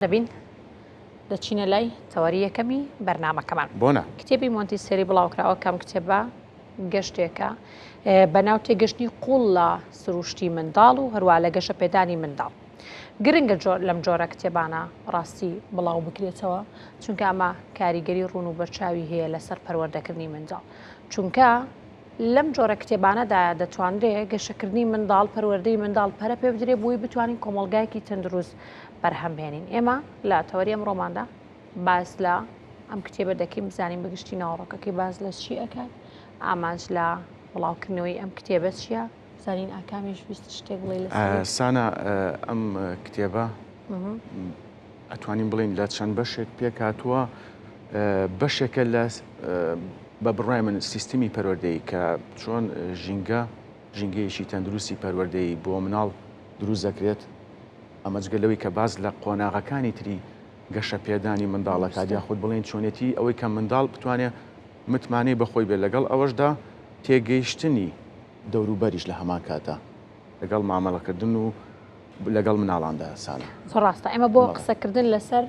دەبین دەچینە لای تەوەری یەکەمی بەرنامەکەمان. بۆ نا؟ کتێبی مۆنتیسێری بڵاوکراوە کەم کتێبە گەشتێکە بە ناو تێگەشتنی قوڵ لە سروشتی منداڵ و هەروە لە گەشە پێدانی منداڵ. گرنگە جۆر لەم جۆرە کتێبانە ڕاستی بڵاو بکرێتەوە چونکە ئەمە کاریگەری ڕوون و بەرچاوی هەیە لەسەر پەروەردەکردنی منداڵ چونکە لەم جۆرە کتێبانەدا دەتوانرێ گەشەکردنی منداڵ، پەروەردەی منداڵ پەرە پێ بدرێ بۆی بتوانین کۆمەڵگایەکی تەندروست بەرهەم بهێنین. ئێمە لە تەوەری ئەمڕۆماندا باس لە ئەم کتێبە دەکەین بزانین بەگشتی ناوەڕۆکەکەی باس لە چی ئەکات، ئامانج لە بڵاوکردنەوەی ئەم کتێبە چییە، بزانین ئاکامیش ویست شتێک بڵێ لەسەری. سانا ئەم کتێبە ئەتوانین بڵێین لە چەند بەشێک پێکهاتووە، بەشێکە لە بە بڕای من سیستمی پەروەردەیی کە چۆن ژینگە ژینگەیەکی تەندروستی پەروەردەیی بۆ مناڵ دروست دەکرێت ئەمە جگە لەوەی کە باس لە قۆناغەکانی تری گەشە پێدانی منداڵەکات یاخود بڵێن چۆنێتی ئەوەی کە منداڵ بتوانێت متمانەی بەخۆی بێت لەگەڵ ئەوەشدا تێگەیشتنی دەوروبەریش لە هەمان کاتا لەگەڵ مامەڵەکردن و لەگەڵ مناڵاندا سانا. زۆر ڕاستە ئێمە بۆ قسەکردن لەسەر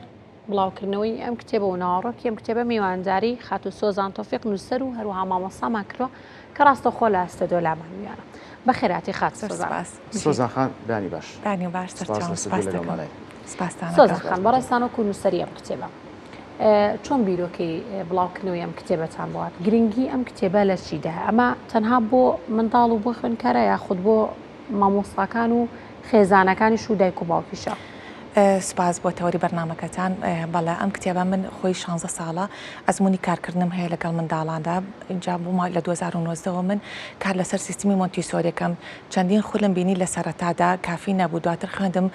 بڵاوکردنەوەی ئەم کتێبە و ناوەڕۆکی ئەم کتێبە میوانداری خاتوو سۆزان تۆفیق نووسەر و هەروەها مامۆستامان کردووە کە ڕاستەوخۆ لە ستۆدیۆ لامان میوانە. بەخێرهاتی خاتوو زۆر سۆزان. سپاس. سۆزان خان بەیانی باش. بەیانی باش سپاس سەرچاوم لە ستۆدیۆ سپاس دەکەم. لەگەڵمانای. سپاستان سۆزان ئەکەم. خان بەڕێزتان وەکوو نووسەری ئەم کتێبە چۆن بیرۆکەی بڵاوکردنەوەی ئەم کتێبەتان بۆ هات؟ گرنگی ئەم کتێبە لە چیدایە؟ ئەمە تەنها بۆ منداڵ و بۆ خوێندکارە یاخود بۆ مامۆستاکان و خێزانەکانیش و دایک و باوکیشە. سوپاس بۆ تەوەری بەرنامەکەتان. بەڵێ ئەم کتێبە من خۆی شانزە ساڵە ئەزموونی کارکردنم هەیە لەگەڵ منداڵاندا ئینجا بوومە لە 2019 ەوە من کار لەسەر سیستمی مۆنتیسۆریەکەم چەندین خولم بینی لە سەرەتادا کافی نەبوو دواتر خوێندم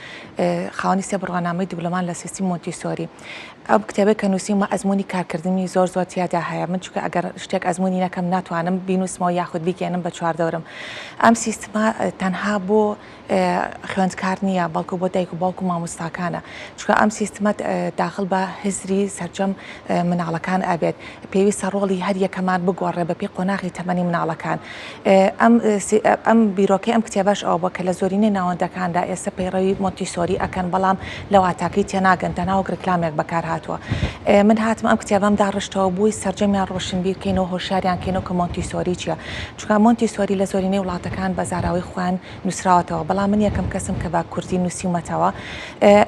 خاوەنی سێ بڕوانامەی دیبلۆمان لە سیستمی مۆنتیسۆری ئەو کتێبەی کە نووسیومە ئەزموونی کارکردنی زۆر زۆر تیادا هەیە من چونکە ئەگەر شتێک ئەزموونی نەکەم ناتوانم بینووسمەوە یاخود بیگەیەنم بە چواردەورم ئەم سیستمە تەنها بۆ خوێندکار نییە بەڵکو بۆ دایک و باوک و مامۆستاکانە چونکە ئەم سیستمە داخل بە هزری سەرجەم مناڵەکان ئەبێت پێویستە ڕۆڵی هەر یەکەمان بگۆڕێ بە پێی قۆناغی تەمەنی مناڵەکان ئەم ئەم بیرۆکەی ئەم کتێبەش ئەوە بووە کە لە زۆرینەی ناوەندەکاندا ئێستا پەیڕەوی مۆنتیسۆری ئەکەن بەڵام لە واتاکەی تێناگەن تەنها وەک ڕیکلامێک بەکار هاتووە من هاتم ئەم کتێبەم داڕشتەوە بۆی سەرجەمیان ڕۆشنبیر کەین و هۆشیاریان کەینەوە کە مۆنتیسۆری چییە چونکە مۆنتیسۆری لە زۆرینەی وڵاتەکان بە زاراوەی خۆیان نووسراوەتەوە بەڵام من یەکەم کەسم کە بە کوردی نووسیومەتەوە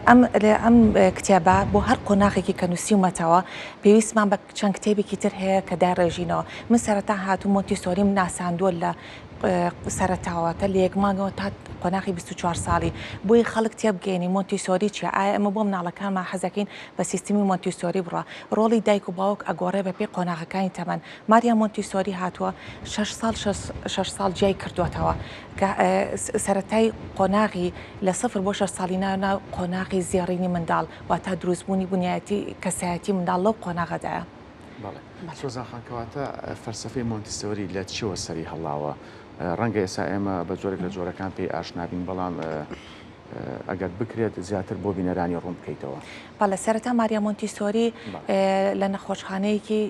ئەم ئەم کتێبە بۆ هەر قۆناغێکی کە نووسیومەتەوە پێویستمان بە چەند کتێبێکی تر هەیە کە دایڕێژینەوە. من سەرەتا هاتووم مۆنتیسۆریم ناساندووە لە سەرەتاوە تا لە یەک مانگەوە تا قۆناغی 24 ساڵی بۆی خەڵک تێبگەیەنین مۆنتیسۆری چیە ئایا ئێمە بۆ مناڵەکانمان حەزەکەین بە سیستمی مۆنتیسۆری بڕوا ڕۆڵی دایک و باوک ئەگۆڕێ بە پێی قۆناغەکانی تەمەن ماریا مۆنتیسۆری هاتووە شەش ساڵ شەش ساڵ جیای کردووەتەوە کە سەرەتای قۆناغی لە سفر بۆ شەش ساڵی ناو قۆناغی زێڕینی منداڵ واتا دروستبوونی بنیاتی کەسایەتی منداڵ لەو قۆناغەدایە. بەڵێ سۆزان خان کەواتە فەلسەفەی مۆنتیسۆری لە چیەوە سەری هەڵاوە؟ ڕەنگە ئێستا ئێمە بە جۆرێک لە جۆرەکان پێی ئاشنا بین بەڵام ئەگەر بکرێت زیاتر بۆ بینەرانی ڕوون بکەیتەوە. بەڵێ سەرەتا ماریا مۆنتیسۆری لە نەخۆشخانەیەکی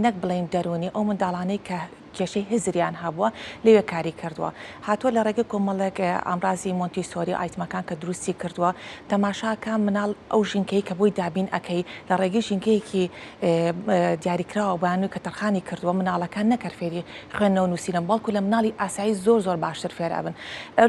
نەک بڵێین دەروونی ئەو منداڵانەی کە کێشەی هزریان هەبووە لەوێ کاری کردووە هاتووە لە ڕێگەی کۆمەڵێک ئامرازی مۆنتیسۆری ئایتمەکان کە دروستی کردووە تەماشاکە مناڵ ئەو ژینکەی کە بۆی دابین ئەکەی لە ڕێگەی ژینگەیەکی دیاریکراوە بەیان کە تەرخانی کردووە مناڵەکان نەکەر فێری خوێندنەوە نووسینە بەڵکو لە مناڵی ئاسایی زۆر زۆر باشتر فێر ئەبن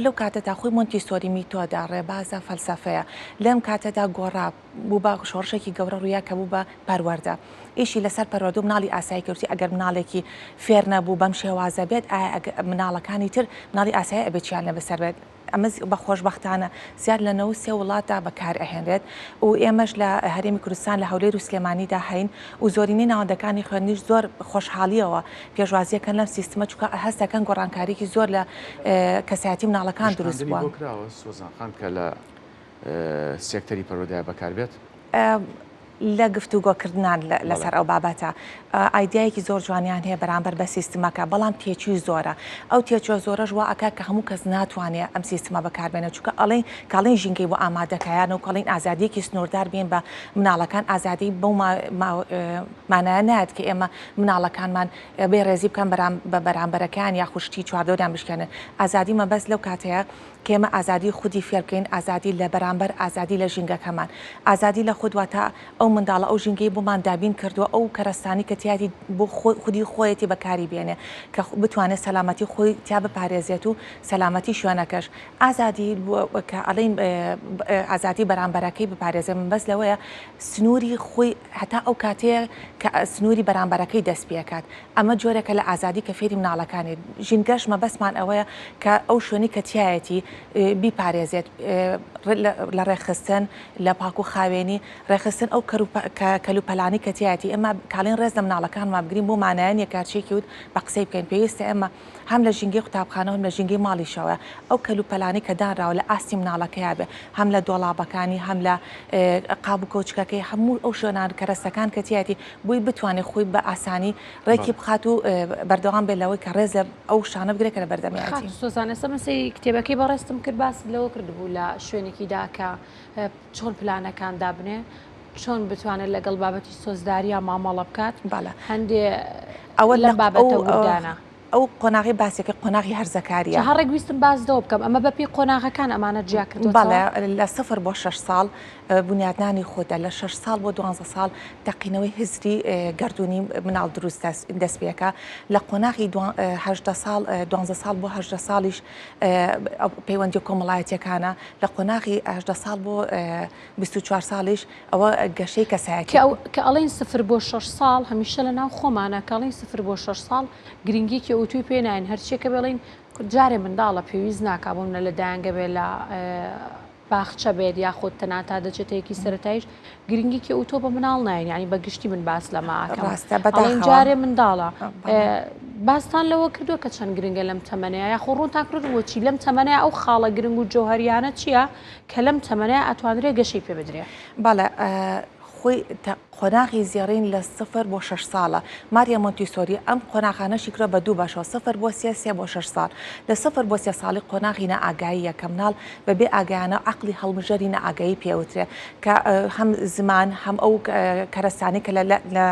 لەو کاتەدا خۆی مۆنتیسۆری میتۆدە ڕێبازە فەلسەفەیە لەم کاتەدا گۆڕا بوو بە شۆڕشێکی گەورە ڕوویا کە بوو بە پەروەردە ئیشی لەسەر پەروەردە و مناڵی ئاسایی کردی ئەگەر مناڵێکی فێر نەبوو بەم شێوازە بێت ئایا مناڵەکانی تر مناڵی ئاسایی ئەبێت چیان لێ بەسەر بێت ئەمە بە خۆشبەختانە زیاد لە 93 وڵاتدا بەکار ئەهێنرێت و ئێمەش لە هەرێمی کوردستان لە هەولێر و سلێمانیدا هەین و زۆرینەی ناوەندەکانی خوێندنیش زۆر خۆشحاڵیەوە پێشوازیەکەن لەم سیستمە چونکە هەست دەکەن گۆڕانکاریی زۆر لە کەسایەتی مناڵەکان دروست شکاندنی بووە. بۆ کراوە سۆزان خان کە لە سێکتەری پەروەردەیا بەکاربێت؟ لە گفتوگۆکردنان لەسەر ئەو بابەتە. ئایدیایەکی زۆر جوانیان هەیە بەرامبەر بە سیستمەکە، بەڵام تێچووی زۆرە. ئەو تێچووە زۆرەش وا ئەکات کە هەموو کەس ناتوانێ ئەم سیستمە بەکاربێنێ، چونکە ئەڵێین کە ئەڵێین ژینگەی بۆ ئامادەکە یان وەکو ئەڵێین ئازادییەکی سنووردار بێین بە مناڵەکان، ئازادی بەو مانایە نایەت کە ئێمە مناڵەکانمان بێ ڕێزی بکەن بە بەرامبەرەکەیان یاخود شتی چواردەوریان بشکێنن. ئازادی مەبەست لەو کاتەیە کە ئێمە ئازادی خودی فێر بکەین، ئازادی لە بەرامبەر، ئازادی لە ژینگەکەمان. ئازادی لە خود واتە ئەو منداڵە ئەو ژینگەی بۆمان دابین کردووە، ئەو کەرەستانەی کە تیایەتی بۆ خودی خۆیەتی بەکاری بێنێ، کە بتوانێت سەلامەتی خۆی تیا بپارێزێت و سەلامەتی شوێنەکەش. ئازادی کە ئەڵێین ئازادی بەرامبەرەکەی بپارێزێ مەبەست لەوەیە سنووری خۆی هەتا ئەو کاتەیە کە سنووری بەرامبەرەکەی دەست پێکات. ئەمە جۆرێکە لە ئازادی کە فێری مناڵەکانی. ژینگەش مەبەستمان ئەوەیە کە ئەو شوێنەی کە تیایەتی بیپارێزێت لە ڕێکخستن، لە پاک و خاوێنی، ڕێکخستن ئەو کەلوپەلانەی کە تیایەتی. ئێمە کاڵین ڕێز لە مناڵەکانمان بگرین بۆ مانایە نییە کە هەرچییەکی وت بە قسەی بکەین. پێویستە ئێمە هەم لە ژینگەی قوتابخانە و هەم لە ژینگەی ماڵیشەوە ئەو کەلوپەلانەی کە دانراوە لە ئاستی مناڵەکەیا بێ، هەم لە دۆڵابەکانی، هەم لە قاب و کەوچکەکەی، هەموو ئەو شوێنان کەرەستەکان کە تیایەتی بۆی بتوانێت خۆی بە ئاسانی ڕێکی بخات و بەردەوام بێت لەوەی کە ڕێز لە ئەو شتانە بگرێت کە لە بەردەمیەتی. خاتوو سۆزان ئێستا من سەیری کتێبەکەی بەڕێزتم کرد باست لەوە کردبوو لە شوێنێکیدا کە چۆن پلانەکان دابنێ چۆن بتوانێت لەگەڵ بابەتی سۆزداریا مامەڵە بکات بەڵێ هەندێ ئەوە لەم بابەتە وردانە. ئەو قۆناغەی باسەکەی قۆناغی هەرزەکاریە. جا ڕێک ویستم باس لەوە بکەم ئەمە بەپێی قۆناغەکان ئەمانەت جیا کردۆتەوە؟ بەڵێ لە سفر بۆ شەش ساڵ بونیادنانی خودە، لە شەش ساڵ بۆ دوانزە ساڵ تەقینەوەی هزری گەردوونی مناڵ دروست دەست پێکا، لە قۆناغی 18 ساڵ دوانزە ساڵ بۆ 18 ساڵیش پەیوەندیە کۆمەڵایەتیەکانە، لە قۆناغی 18 ساڵ بۆ 24 ساڵیش ئەوە گەشەی کەسایەتی. کە ئەڵێین سفر بۆ شەش ساڵ هەمیشە لە ناو خۆمانە کە ئەڵێین سفر بۆ شەش ساڵ گرنگیەکی ئەوتوی پێ ناین هەرچیەکە بێڵین جارێ منداڵە پێویست ناکا بۆ منە لە دایەنگە بێ لە باخچە بێت یاخود تەنان تا دەچێتە یەکی سەرەتایش گرنگیکی ئەوتۆ بە مناڵ ناین یعنی بە گشتی من باس لەمە ئەکەم ڕاستە ئەڵێن بەداخەوە جارێ منداڵە باستان لەوە کردووە کە چەند گرنگە لەم تەمەنەیە یاخۆ ڕوونتان کردووە چی لەم تەمەنەیە ئەو خاڵە گرنگ و جەوهەریانە چییە کە لەم تەمەنەیا ئەتوانرێ گەشەی پێ بدرێ؟ بەڵێ خۆی قۆناغی زێڕین لە سفر بۆ شەش ساڵە. ماریا مۆنتیسۆری ئەم قۆناغانەشی کردوە بە دوو بەشەوە، سفر بۆ سێ، سێ بۆ شەش ساڵ. لە سفر بۆ سێ ساڵی قۆناغی نائاگاییە کە مناڵ بە بێ ئاگایانە عەقڵی هەڵمژەری نائاگایی پێ ئەوترێ کە هەم زمان هەم ئەو کەرەستانەی کە لە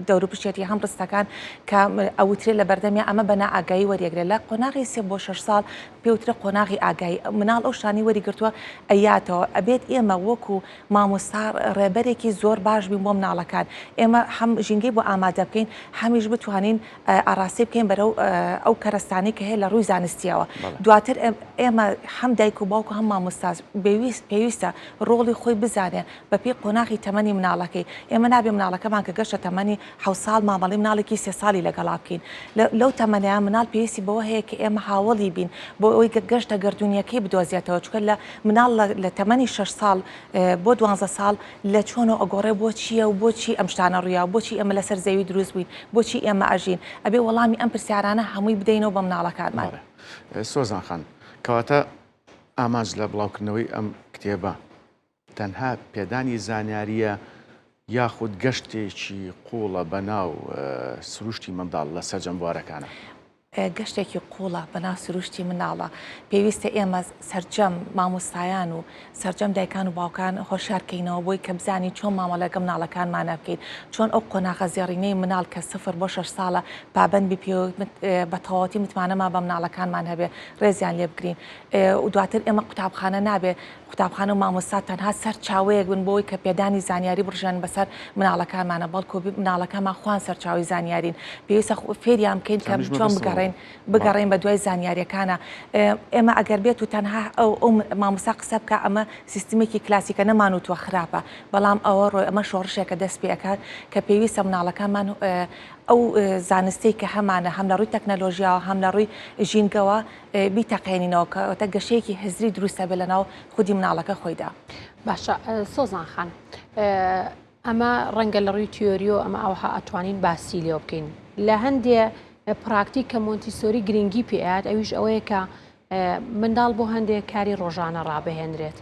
دەوروپشتیەتی هەم ڕستەکان کە ئەوترێ لە بەردەمیا ئەمە بە نائاگایی وەریەگرێ. لە قۆناغی سێ بۆ شەش ساڵ پێوترێ قۆناغی ئاگایی مناڵ ئەو شتانەی وەریگرتووە ئەیاتەوە ئەبێت ئێمە وەکو مامۆستا ڕێبەرێکی زۆر باش بین بۆ مناڵەکان ئێمە هەم ژینگەی بۆ ئامادە بکەین هەمیش بتوانین ئاڕاستەی بکەین بەرەو ئەو کەرەستانەی کە هەیە لە ڕووی زانستیەوە دواتر ئێمە هەم دایک و باوک و هەم مامۆستا پێویستە ڕۆڵی خۆی بزانێ بەپێی قۆناغی تەمەنی مناڵەکەی ئێمە نابێ مناڵەکەمان کە گەشتە تەمەنی حەوت ساڵ مامەڵەی مناڵێکی سێ ساڵی لەگەڵا بکەین لەو تەمەنەیا مناڵ پێویستی بەوە هەیە کە ئێمە هاوەڵی بین بۆ ئەوەی گەشتە گەردوونیەکەی بدۆزێتەوە چونکە لە مناڵ لە تەمەنی شەش ساڵ بۆ دوانزە ساڵ لە چۆنەوە ئەگۆڕێ بۆ چییە و بۆچی ئەم شتانە ڕوویا و بۆچی ئێمە لەسەر زەوی دروست بووین بۆچی ئێمە ئەژین ئەبێ وەڵامی ئەم پرسیارانە هەمووی بدەینەوە بە مناڵەکانمان. بەڵێ سۆزان خان کەواتە ئامانج لە بڵاوکردنەوەی ئەم کتێبە تەنها پێدانی زانیارییە یاخود گەشتێکی قووڵە بەناو سروشتی منداڵ لە سەرجەم بوارەکانا؟ گەشتێکی قووڵە بەناو سروشتی منداڵە. پێویستە ئێمە سەرجەم مامۆستایان و سەرجەم دایکان و باوکان هۆشیار کەینەوە بۆی کە بزانین چۆن مامەڵە لەگەڵ مناڵەکانمانا بکەین، چۆن ئەو قۆناغە زێڕینەی مناڵ کە سفر بۆ شەش ساڵە پابەند بی پێوە بە تەواوەتی متمانەمان بە مناڵەکانمان هەبێ، ڕێزیان لێ بگرین و دواتر ئێمە قوتابخانە نابێ قوتابخانە و مامۆستا تەنها سەرچاوەیەک بن بۆی کە پێدانی زانیاری بڕژێنن بەسەر مناڵەکانمانە بەڵکو مناڵەکانمان خۆیان سەرچاوەی زانیارین پێویستە فێریان بکەین کە چۆن بگەڕێن بگەڕێن بە دوای زانیاریەکانە ئێمە ئەگەر بێت و تەنها ئەو ئەو مامۆستا قسە بکە ئەمە سیستمێکی کلاسیکە نەمانوتوە خراپە بەڵام ئەوە ڕۆی ئەمە شۆڕشێکە دەست پێ ئەکات کە پێویستە مناڵەکانمان ئەو زانستەی کە هەمانە هەم لە ڕووی تەکنەلۆژیاوە هەم لە ڕووی ژینگەوە بیتەقێنینەوە کەواتە گەشەیەکی هزری دروست ئەبێت لەناو خودی مناڵەکە خۆیدا. باشە سۆزان خان ئەمە ڕەنگە لە ڕووی تیۆریۆ ئەمە ئەوها ئەتوانین باسی لێوە بکەین لە هەندێ پراکتیک کە مۆنتیسۆری گرنگی پێ ئەیات ئەویش ئەوەیە کە. منداڵ بۆ هەندێک کاری ڕۆژانە ڕابهێنرێت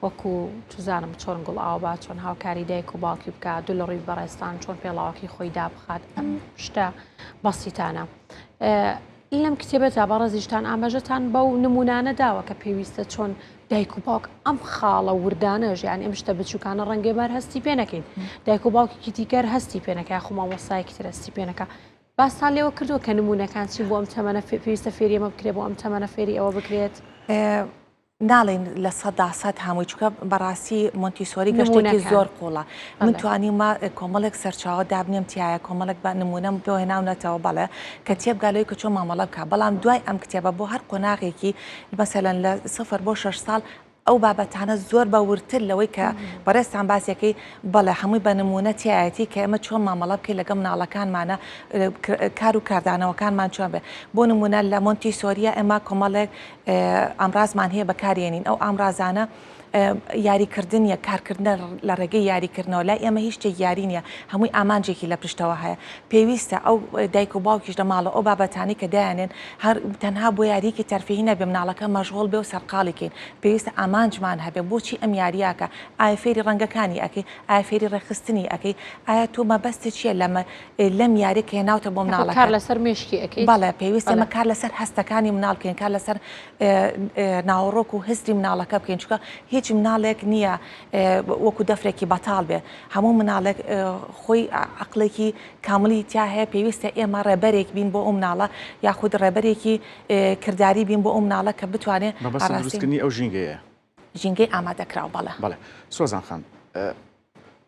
وەکو چزانم چۆن گوڵ ئاو با چۆن هاوکاری دایک و باوکی بکات دوو لە ڕووی بەڕێزتان چۆن پێڵاوەکەی خۆی دابخات ئەم شتە بەسیتانە. لەم کتێبەدا بەڕێزیشتان ئاماژەتان بەو نمونانە داوە کە پێویستە چۆن دایک و باوک ئەم خاڵە وردانەش یان ئەم شتە بچووکانە ڕەنگە بار هەستی پێ نەکەین دایک و باوکێکی دیکەر هەستی پێ نەکە یاخۆ مامۆستایەکی تر هەستی پێ نەکا باستان لێوە کردووە کە نمونەکان چین بۆ ئەم تەمەنە پێویستە فێری ئەمە بکرێت بۆ ئەم تەمەنە فێری ئەوە بکرێت؟ ناڵێین 100% هەمووی چونکە بەڕاستی مۆنتیسۆری گەشتێکی زۆر قوڵە من توانیومە کۆمەڵێک سەرچاوە دابنێم تایە کۆمەڵێک بە نمونەم بۆ هێناونەتەوە بەڵێ کە تێبگا لەوەی کە چۆن مامەڵە بکە بەڵام دوای ئەم کتێبە بۆ هەر قۆناغێکی مەسەلەن لە سفر بۆ شەش ساڵ ئەو بابەتانە زۆر بە وردتر لەوەی کە بەڕێزتان باسیەکەی بەڵێ هەمووی بە نمونە تیایەتی کە ئێمە چۆن مامەڵە بکەین لەگەڵ مناڵەکانمانە کار و کاردانەوەکانمان چۆن بێ بۆ نمونە لە مۆنتیسۆریە ئێمە کۆمەڵێک ئامرازمان هەیە بەکارێنین ئەو ئامرازانە یاریکردن نیە کارکردنە لە ڕێگەی یاریکردنەوە لای ئێمە هیچ شتێک یاری نیە هەمووی ئامانجێکی لە پشتەوە هەیە پێویستە ئەو دایک و باوکیش لە ماڵەوە ئەو بابەتانەی کە دایانێن هەر تەنها بۆ یاریەکی تەرفیهی نەبێ مناڵەکە مەشغوڵ بێ و سەرقاڵی کەین پێویستە ئامانجمان هەبێ بۆچی ئەم یاریاکە ئایا فێری ڕەنگەکانی ئەکەی ئایا فێری ڕێکخستنی ئەکەی ئایا تۆ مەبەستت چییە لەمە لەم یاریە کە هێناوتە بۆ مناڵەکە کار لەسەر مێشکی ئەکەیت بەڵێ پێویستە ئێمە کار لەسەر هەستەکانی مناڵ بکەین کار لەسەر ناوەڕۆک و هزری مناڵەکە بکەین چونکە هیچ مناڵێک نییە وەکو دەفرێکی بەتاڵ بێ هەموو مناڵێک خۆی عەقڵێکی کامڵی تیا هەیە پێویستە ئێمە ڕێبەرێک بین بۆ ئەو مناڵە یاخود ڕێبەرێکی کرداری بین بۆ ئەو مناڵە کە بتوانێت مەبەست دروستکردنی ئەو ژینگەیە ژینگەی ئامادەکراو بەڵێ. بەڵێ سۆزان خان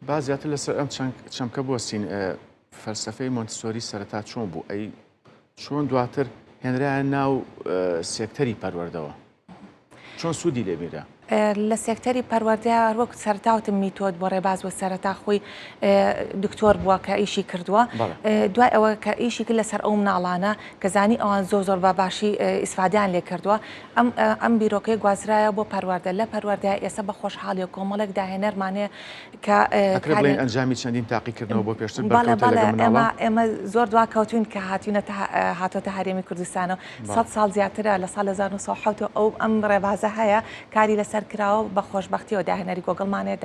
با زیاتر لەسەر ئەم چەمکە بوەستین فەلسەفەی مۆنتسۆری سەرەتا چۆن بوو ئەی چۆن دواتر هێنرایە ناو سێکتەری پەروەردەوە؟ چۆن سوودی لێ بینرا؟ لە سێکتەری پەروەردە هەروەک سەرەتا وتم میتۆد بۆ ڕێباز بووە سەرەتا خۆی دکتۆر بووە کە ئیشی کردووە دوای ئەوە کە ئیشی کرد لەسەر ئەو مناڵانە کە زانی ئەوان زۆر زۆر بە باشی ئیسفادیان لێ کردووە ئەم ئەم بیرۆکەی گوازرایە بۆ پەروەردە لە پەروەردە ئێستا بە خۆشحاڵیە کۆمەڵێک داهێنەرمان هەیە کە ئەکرێ بڵێین ئەنجامی چەندین تاقیکردنەوە بۆ پێشتر بەرکەوتە لەگەڵ مناڵان؟ ئێمە زۆر دواکەوتوین کە هاتوینەتە هاتۆتە هەرێمی کوردستان و سەد ساڵ زیاترە لە ساڵ 1970 ئەو ئەم ڕێبازە هەیە کاری لەسەر کراوە بە خۆشبەختیەوە داهێنەری گۆگڵمان هەیە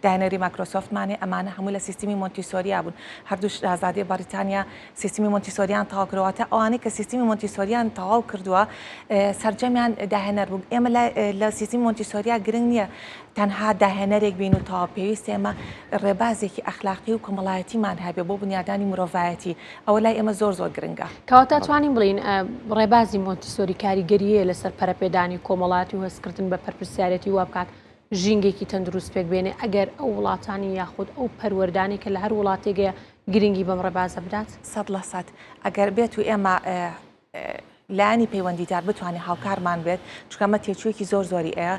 داهێنەری مایکرۆسۆفتمان هەیە ئەمانە هەموو لە سیستمی مۆنتیسۆریا بوون هەردوو شازادەی بەڕیتانیا سیستمی مۆنتیسۆریان تەواو کردووە واتە ئەوانەی کە سیستمی مۆنتیسۆریان تەواو کردووە سەرجەمیان داهێنەر بوون ئێمە لە سیستمی مۆنتیسۆریا گرنگ نییە تەنها داهێنەرێک بین و تەواو پێویستە ئێمە ڕێبازێکی ئەخلاقی و کۆمەڵایەتیمان هەبێ بۆ بنیادانی مرۆڤایەتی ئەوە لای ئێمە زۆر زۆر گرنگە. کەواتە توانین بڵێین ڕێبازی مۆنتیسۆری کاریگەری هەیە لەسەر پەرەپێدانی کۆمەڵایەتی و هەستکردن بە پەرپرسیارێتی وا بکات ژینگێکی تەندروست پێک بێنێ ئەگەر ئەو وڵاتانی یاخود ئەو پەروەردانەی کە لە هەر وڵاتێک هەیە گرنگی بەم ڕێبازە بدات؟ 100% ئەگەر بێت و ئێمە لایەنی پەیوەندیدار بتوانێت هاوکارمان بێت، چونکە ئەمە تێچوویەکی زۆر زۆری ئەیە،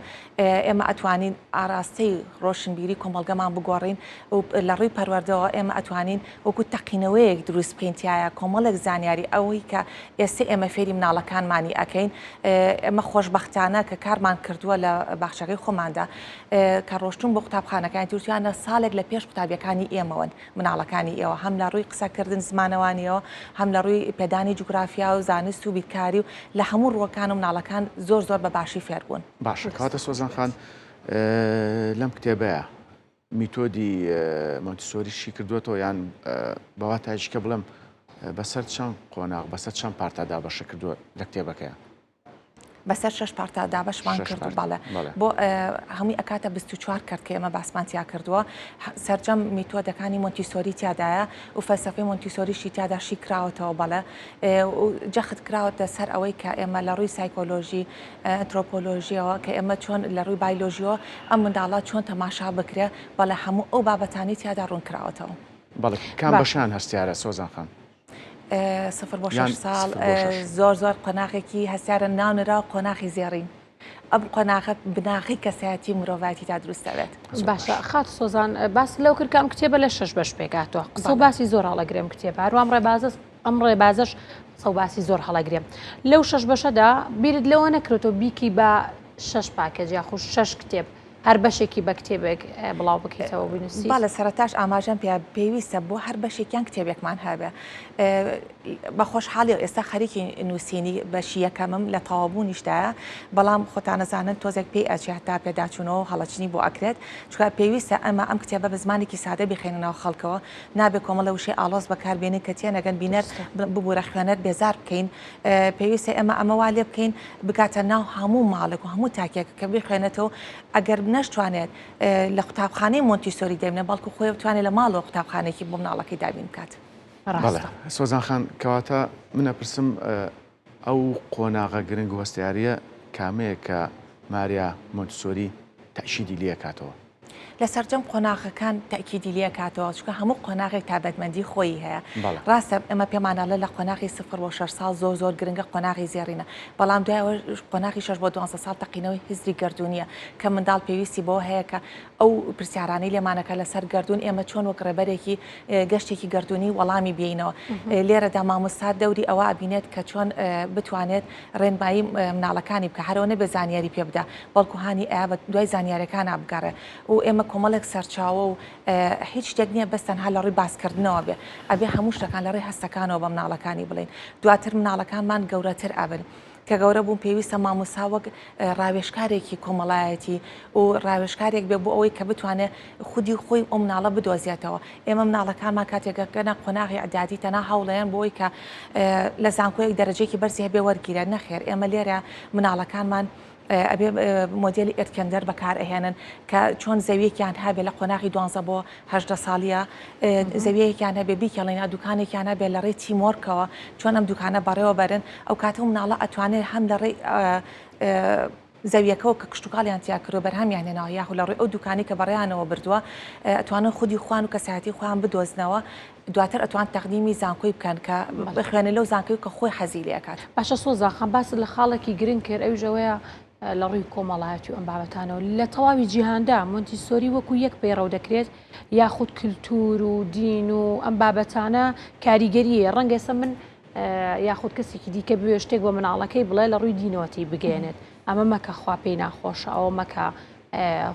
ئێمە ئەتوانین ئاراستەی ڕۆشنبیری کۆمەڵگەمان بگۆڕین و لە ڕووی پەروەردەوە ئێمە ئەتوانین وەکو تەقینەوەیەک دروست بکەین تیایا کۆمەڵێک زانیاری ئەوەی کە ئێستە ئێمە فێری مناڵەکانمانی ئەکەین ئێمە خۆشبەختانە کە کارمان کردووە لە باخچەکەی خۆماندا کە ڕۆشتون بۆ قوتابخانەکانی تورکیانە ساڵێک لە پێش قوتابیەکانی ئێمەوەن مناڵەکانی ئێوە هەم لە ڕووی قسەکردن زمانەوانیەوە هەم لە ڕووی پێدانی جوگرافیا و زانست و بیرکاری و لە هەموو ڕووەکان و مناڵەکان زۆر زۆر بە باشی فێر بوون. باشە کەواتە سۆزان خان لەم کتێبەیە میتۆدی مۆنتیسۆری شی کردووەتەوە یان بە واتایەکی کە بڵێم بەسەر چەند قۆناغ بەسەر چەند پارتا دابەشە کردووە لە کتێبەکەیان؟ بەسەر شەش پارتا دابەشمان کرد بەڵێ بۆ هەمووی ئەکاتە 24 کەرت کە ئێمە باسمان تیا کردووە سەرجەم میتۆدەکانی مۆنتیسۆری تیادایە و فەلسەفەی مۆنتیسۆریشی تیادا شی کراوەتەوە بەڵێ جەخت کراوەتە سەر ئەوەی کە ئێمە لە ڕووی سایکۆلۆژی ئەنترۆپۆلۆژیەوە کە ئێمە چۆن لە ڕووی بایلۆژیەوە ئەم منداڵە چۆن تەماشا بکرێ بەڵێ هەموو ئەو بابەتانی تیادا ڕوون کراوەتەوە. بەڵێ کام بەشیان هەستیارە سۆزان خان؟ سفر بۆ شەش ساڵ زۆر زۆر قۆناغێکی هەستیارە ناونرا قۆناغی زێڕین ئەم قۆناغە بناغەی کەسایەتی مرۆڤایەتی تا دروست دەبێت. باشە خاتو سۆزان باس لەو کرد کە ئەم کتێبە لە شەش بەش پێکهاتووە قسە و باسی زۆر هەڵەگرێم کتێب هەروام ڕێبازە ئەم ڕێبازەش قسە و باسی زۆر هەڵەگرێ لەو شەش بەشەدا بیرت لەوە نەکرێتەوە بیکی بە شەش پاکێج یاخود شەش کتێب. هەر بەشێکی بە کتێبێک بڵاو بکەیتەوە بنووسیت؟ بەڵێ سەرەتاش ئاماژەم پێ پێویستە بۆ هەر بەشێکیان کتێبێکمان هەبێ. بە خۆشحاڵیەوە ئێستا خەریکی نووسینی بەشی یەکەمم لە تەواوبوونیشدایە، بەڵام خۆتان ئەزانن تۆزێک پێی ئەچێ هەتا پێداچوونەوە و هەڵەچنی بۆ ئەکرێت، چونکە پێویستە ئەمە ئەم کتێبە بە زمانێکی سادە بیخەینە ناو خەڵکەوە، نابێ کۆمەڵێ وشەی ئاڵۆز بەکار بێنین کە تێنەگەن بینەر ببورە خوێنەر بێزار بکەین، پێویستە ئێمە ئەمە وا لێ بکەین بگاتە ناو هەموو ماڵێک و هەموو تاکێک کە بیخوێنێتەوە ئەگەر نەشتوانێت لە قوتابخانەی مۆنتیسۆری دەبنە بەڵکو خۆی بتوانێت لە ماڵەوە قوتابخانێکی بۆ مناڵەکەی دابین بکات. بەڵێ سۆزان خان کەواتە من ئەپرسم ئەو قۆناغە گرنگ و هەستیاریە کامەیە کە ماریا مۆنتسۆری تەئکیدی لێکاتەوە؟ لە سەرجەم قۆناغەکان تەئکیدی لێکاتەوە چونکە هەموو قۆناغێک تابەتمەندی خۆیی هەیە ڕاستە ئێمە پێمان ئەڵێ لە قۆناغی سفر بۆ شەش ساڵ زۆر زۆر گرنگە قۆناغی زێڕینە بەڵام دوای ئەوە قۆناغی شەش بۆ دوانزە ساڵ تەقینەوەی هزری گەردوونیە کە منداڵ پێویستی بەوە هەیە کە ئەو پرسیارانەی لێمانەکە لەسەر گەردوون ئێمە چۆن وەک ڕێبەرێکی گەشتێکی گەردوونی وەڵامی بێینەوە لێرەدا مامۆستا دەوری ئەوە ئەبینێت کە چۆن بتوانێت ڕێنمایی مناڵەکانی بکە هەرەوە نەبێ زانیاری پێ بدا بەڵکو هانی ئەیا بە دوای زانیارەکانا بگەڕێ و ئێمە کۆمەڵێک سەرچاوە و هیچ شتێک نییە بەس تەنها لە ڕووی باسکردنەوە بێ ئەبێ هەموو شتەکان لە ڕێی هەستەکانەوە بە مناڵەکانی بڵێین دواتر مناڵەکانمان گەورەتر ئەبن کە گەورە بوون پێویستە مامۆستا وەک ڕاوێژکارێکی کۆمەڵایەتی و ڕاوێژکارێک بێ بۆ ئەوەی کە بتوانێت خودی خۆی ئەو مناڵە بدۆزێتەوە ئێمە مناڵەکانمان کاتێک گەنە قۆناغی ئەدادی تەنها هەوڵەیەن بۆ ئەوەی کە لە زانکۆیەک دەرەجەیەکی بەرزی هەبێ وەرگیرێت نەخێر ئێمە لێرە مناڵەکانمان ئەبێ مۆدێلی ئێرکەندەر بەکار ئەهێنن کە چۆن زەویەکیان هەبێ لە قۆناغی دوانزە بۆ هەژدە ساڵیە زەویەکیان هەبێ بیکێڵین یا دوکانێکیان هەبێ لە ڕێی تیمۆرکەوە چۆن ئەم دوکانە بەڕێوە بەرن ئەو کاتە و مناڵە ئەتوانێت هەم لە ڕێی زەویەکەوە کە کشتوکاڵیان تیا کردووە بەرهەمیان هێناوە یاخود لە ڕووی ئەو دوکانی کە بەڕێیانەوە بردووە ئەتوانن خودی خوان و کەسایەتی خۆیان بدۆزنەوە دواتر ئەتوان تەقدیمی زانکۆی بکەن کە بخوێنێ لەو زانکۆی کە خۆی حەزی لێ ئەکات. باشە سۆزان خان باست لە خاڵێکی گرنگ کرد ئەویش ئەوەیە لە ڕووی کۆمەڵایەتی و ئەم بابەتانەوە لە تەواوی جیهاندا مۆنتیسۆری وەکو یەک پەیڕەو دەکرێت یاخود کلتور و دین و ئەم بابەتانە کاریگەریە ڕەنگە ئێستا من یاخود کەسێکی دیکە بوێ شتێک بە مناڵەکەی بڵێ لە ڕووی دینەوە تێی بگەێنێت ئەمە مەکە خوا پێی ناخۆشە ئەوە مەکە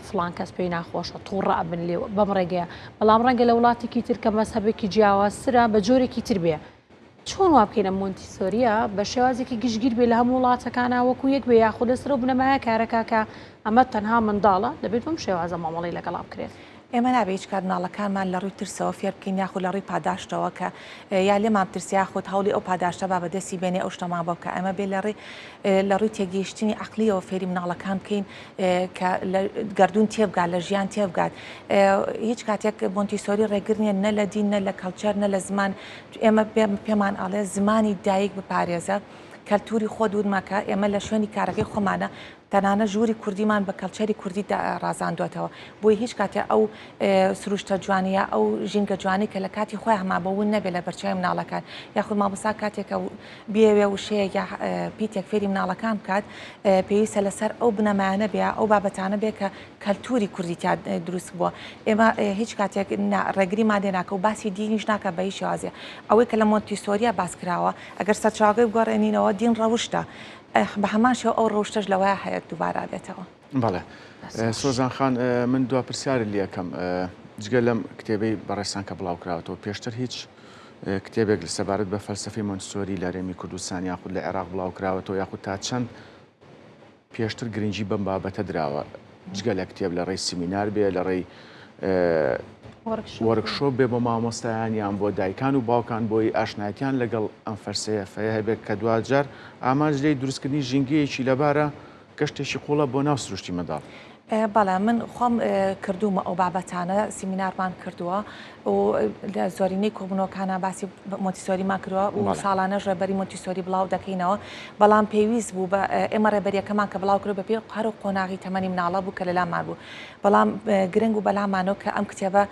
فڵان کەس پێی ناخۆشە تووڕە ئەبن لێ بەم ڕێگەیە بەڵام ڕەنگە لە وڵاتێکی تر کە مەزهەبێکی جیاوازترە بە جۆرێکی تر بێ چۆن وا بکەین ئەم مۆنتیسۆریە بە شێوازێکی گشتگیر بێ لە هەموو وڵاتەکانا وەکو یەک بێ یاخود لەسەر ئەو بنەمایە کارەکا کە ئەمە تەنها منداڵە دەبێت بەم شێوازە مامەڵەی لەگەڵا بکرێت. ئێمە نابێ هیچ کات مناڵەکانمان لە ڕووی ترسەوە فێر بکەین یاخود لە ڕووی پاداشتەوە کە یا لێمان بترسێ یاخود هەوڵی ئەو پاداشتە با بەدەستی بێنێ ئەو شتەمان بۆ بکا ئێمە بێ لە ڕێ لە ڕووی تێگەیشتنی عەقلیەوە فێری مناڵەکان بکەین کە لە گەردوون تێبگات لە ژیان تێبگات هیچ کاتێک مۆنتیسۆری ڕێگر نییە نە لە دین نە لە کەڵچەر نە لە زمان ئێمە پێمان ئەڵێ زمانی دایک بپارێزە کەلتوری خۆت ون مەکە ئێمە لە شوێنی کارەکەی خۆمانە تەنانەت ژووری کوردیمان بە کەڵچەری کوردی ڕازاندووەتەوە، بۆیە هیچ کاتێ ئەو سروشتە جوانە یا ئەو ژینگە جوانەی کە لە کاتی خۆیا هەمابووە ون نەبێ لە بەرچاوی مناڵەکان، یاخود مامۆستا کاتێ کە بیەوێ وشەیەک یا پیتێک فێری مناڵەکان بکات پێویستە لەسەر ئەو بنەمایانە بێ یا ئەو بابەتانە بێ کە کەلتوری کوردی تیا دروست بووە. ئێمە هیچ کاتێک ڕێگریمان لێ ناکا و باسی دینیش ناکا بە هیچ شێوازێ. ئەوەی کە لە مۆنتیسۆریا باس کراوە ئەگەر سەرچاوەکەی بگەڕێنینەوە دین ڕەوشتە. بە هەمان شێوە ئەو ڕەوشتەش لەوەیا هەیە دووبارە بێتەوە. بەڵێ سۆزان خان من دوا پرسیارت لێ ئەکەم جگە لەم کتێبەی بەڕێزتان کە بڵاو کراوەتەوە پێشتر هیچ کتێبێک سەبارەت بە فەلسەفەی مۆنتسۆری لە هەرێمی کوردستان یاخود لە عێراق بڵاو کراوەتەوە یاخود تا چەند پێشتر گرنگی بەم بابەتە دراوە جگە لە کتێب لە ڕێی سیمینار بێ لە ڕێی وۆرکشۆپ بێ بۆ مامۆستایان یان بۆ دایکان و باوکان بۆی ئاشنایەتیان لەگەڵ ئەم فەرسەیەفەیە هەبێت کە دواجار ئامانج لێی دروستکردنی ژینگەیەکی لەبارە گەشتێکی قوڵە بۆ ناو سروشتی منداڵ. بەڵێ من خۆم کردوومە ئەو بابەتانە سیمینارمان کردووە و لە زۆرینەی کۆبوونەوەکانا باسی مۆنتیسۆریمان کردووە و ساڵانەش ڕێبەری مۆنتیسۆری بڵاو دەکەینەوە بەڵام پێویست بوو بە ئێمە ڕێبەریەکەمان کە بڵاو کرد بە پێی هەر قۆناغی تەمەنی مناڵە بوو کە لەلامان بوو بەڵام گرنگ و بەلامانەوە کە ئەم کتێبە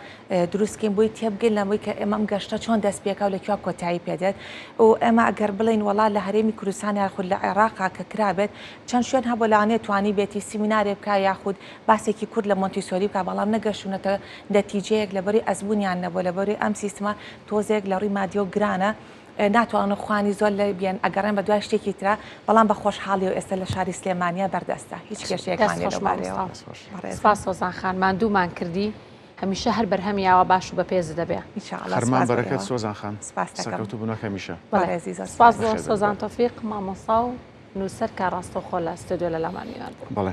دروست کەین بۆی تێبگەین لەوەی کە ئێمە ئەم گەشتە چۆن دەست پێکا و لە کوێ کۆتایی پێدێت و ئێمە ئەگەر بڵێین وەڵا لە هەرێمی کوردستان یاخود لە عێراقا کە کرابێت چەند شوێن هەبوو لەوانەیە توانیبێتی سیمینارێ بکا یاخود باسێکی کورت لە مۆنتیسۆری بکا بەڵام نەگەشتوونەتە نەتیجەیەک لەبەری ئەزموونیان نەبووە لەبەری ئەم سیستمە تۆزێک لە ڕووی مادیەوە گرانە. ناتوانن خوانی زۆر لێ بێن ئەگەڕێن بە دوای شتێکی ترا بەڵام بە خۆشحاڵیەوە ئێستا لە شاری سلێمانیە بەردەستە هیچ کێشەیەکمان نیە لەو بارەیەوە. سپاس سۆزان خان ماندوومان کردی هەمیشە هەر بەرهەمی ئاوا باش و بەپێزت دەبێ. ان شاء اللە خەرمان سپاس بۆ بەرەکەت ئێوە. سۆزان خان سپاس دەکەم. سەرکەوتوو بن وەک هەمیشە. بەڕێزی زۆر سپاس سپاس. بۆ بەخێر بێن سۆزان بەڕێز. تۆفیق مامۆستا و نووسەر کە ڕاستەوخۆ لە ستۆدیۆ لە لامان میوان بوو. بەڵێ.